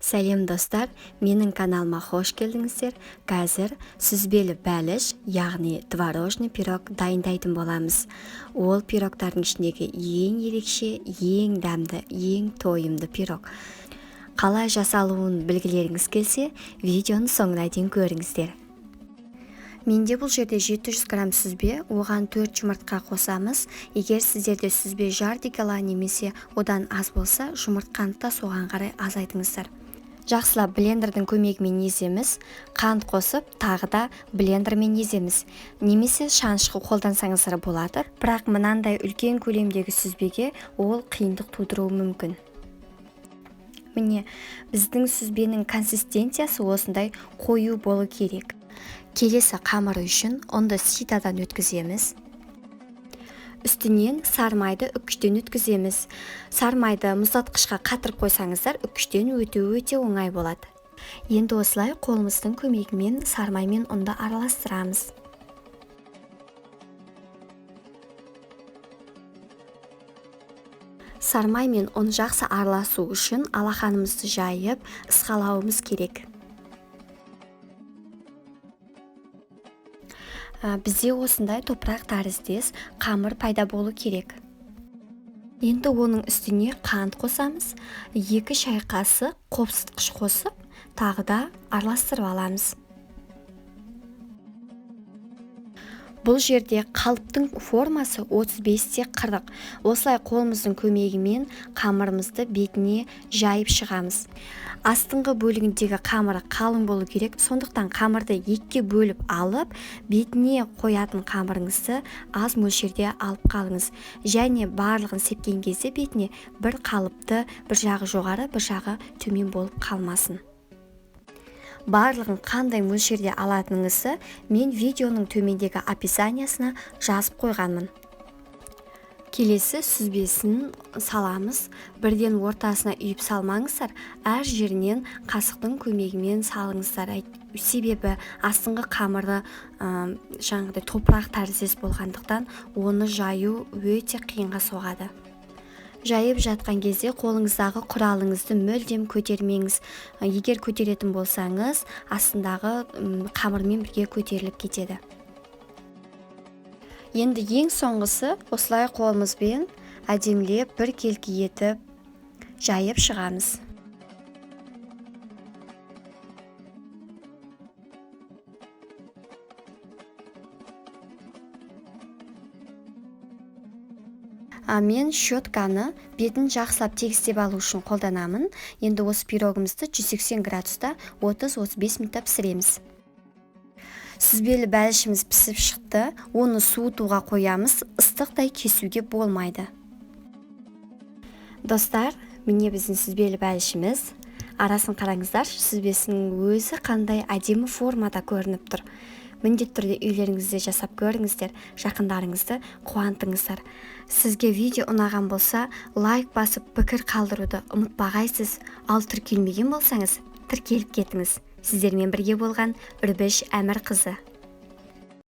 Сәлем достар, менің каналыма хош келдіңіздер. Қазір сүзбелі бәліш, яғни творожный пирог дайындайтын боламыз. Ол пирогтардың ішіндегі ең ерекше, ең дәмді, ең тойымды пирог. Қалай жасалуын білгілеріңіз келсе, видеоның соңына дейін көріңіздер. Менде бұл жерде 700 грамм сүзбе, оған 4 жұмыртқа қосамыз. Егер сіздерде сүзбе жарты кило немесе одан аз болса, жұмыртқаны да соған қарай азайтыңыздар. Жақсылап блендердің көмегімен еземіз, қант қосып, тағы да блендермен еземіз. Немесе шанышқы қолдансаңыздар болады, бірақ мынандай үлкен көлемдегі сүзбеге ол қиындық тудыруы мүмкін. Міне, біздің сүзбенің консистенциясы осындай қою болу керек. Келесі қамыры үшін ұнды ситадан өткіземіз. Үстінен сармайды үккіштен өткіземіз. Сармайды мұздатқышқа қатырып қойсаңыздар, үккіштен өтуі өте оңай болады. Енді осылай қолымыздың көмегімен сармай мен ұнды араластырамыз. Сармай мен ұн жақсы араласу үшін алақанымызды жайып, ысқалауымыз керек. Бізде осындай топырақ тәріздес қамыр пайда болу керек. Енді оның үстіне қант қосамыз, 2 шай қасық қопсытқыш қосып, тағы да араластырып аламыз. Бұл жерде қалыптың формасы 35-40. Осылай қолымыздың көмегімен қамырымызды бетіне жайып шығамыз. Астыңғы бөлігіндегі қамыры қалың болу керек, сондықтан қамырды екіге бөліп алып, бетіне қоятын қамырыңызды аз мөлшерде алып қалыңыз. Және барлығын сепкен кезде бетіне бір қалыпты, бір жағы жоғары, бір жағы төмен болып қалмасын. Барлығын қандай мөлшерде алатыныңызды мен видеоның төмендегі описаниясына жазып қойғанмын. Келесі сүзбесін саламыз. Бірден ортасына үйіп салмаңыздар, әр жерінен қасықтың көмегімен салыңыздар. Себебі астыңғы қамыры, жаңағыдай топырақ тәріздес болғандықтан оны жаю өте қиынға соғады. Жайып жатқан кезде қолыңыздағы құралыңызды мүлдем көтермеңіз. Егер көтеретін болсаңыз, астындағы қамырмен бірге көтеріліп кетеді. Енді ең соңғысы осылай қолымызбен әдемілеп бір келкі етіп жайып шығамыз. Мен щетканы бетін жақсылап тегістеп алу үшін қолданамын. Енді осы пирогымызды 180 градуста 30-35 минутта пісіреміз. Сүзбелі бәлішіміз пісіп шықты. Оны суытуға қоямыз, ыстықтай кесуге болмайды. Достар, міне біздің сүзбелі бәлішіміз. Арасын қараңыздар, сүзбесінің өзі қандай әдемі формада көрініп тұр. Міндетті түрде үйлеріңізде жасап көріңіздер, жақындарыңызды қуантыңыздар. Сізге видео ұнаған болса, лайк басып пікір қалдыруды ұмытпағайсыз. Ал тіркелмеген болсаңыз, тіркеліп кетіңіз. Сіздермен бірге болған Үрбіш Әмірқызы.